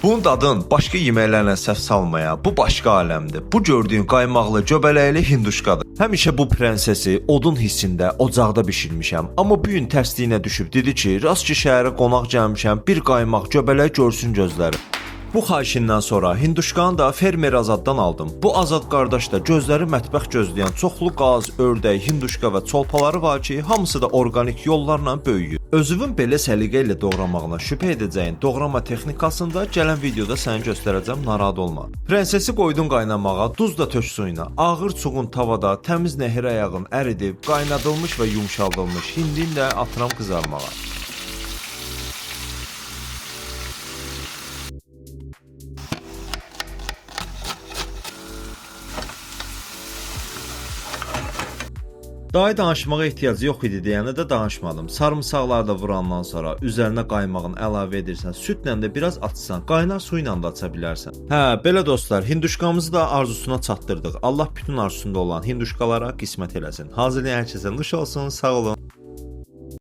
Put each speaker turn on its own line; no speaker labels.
Bunun dadın başqa yeməklərlə səhv salmaya, bu başqa aləmdir. Bu gördüyün qaymaqlı, göbələkli hinduşkadır. Həmişə bu prensesi odun hissində ocaqda bişirmişəm. Amma bu gün tərsliyinə düşüb dedi ki, rast ki şəhərə qonaq gəlmişəm, bir qaymaq, göbələk görsün gözləri. Bu xahişindən sonra hinduşkanı da fermer Azaddan aldım. Bu Azad qardaş da gözləri mətbəx gözləyən çoxlu qaz, ördək, hinduşka və çolpaları var ki, hamısı da orqanik yollarla böyüyür. Özünün belə səliqə ilə doğramağına şübhə edəcəyin doğrama texnikasını da gələn videoda sənə göstərəcəm, narahat olma. Prensesi qoydun qaynamağa, duz da tök suyuna. Ağır çuğun tavada təmiz nəhir ayağın əridib, qaynadılmış və yumşaldılmış hindini də atıram qızarmağa. Dayı danışmağa ehtiyacı yox idi deyənə də danışmadım. Sarımsaqları da vurandan sonra üzərinə qaymağını əlavə edirsən, südlə də biraz açsan, qaynar su ilə də aça bilərsən. Hə, belə dostlar, hinduşkamızı da arzusuna çatdırdıq. Allah bütün arzusunda olan hinduşkalara qismət eləsin. Hazırlayan hər kəsə nuş olsun, sağ olun.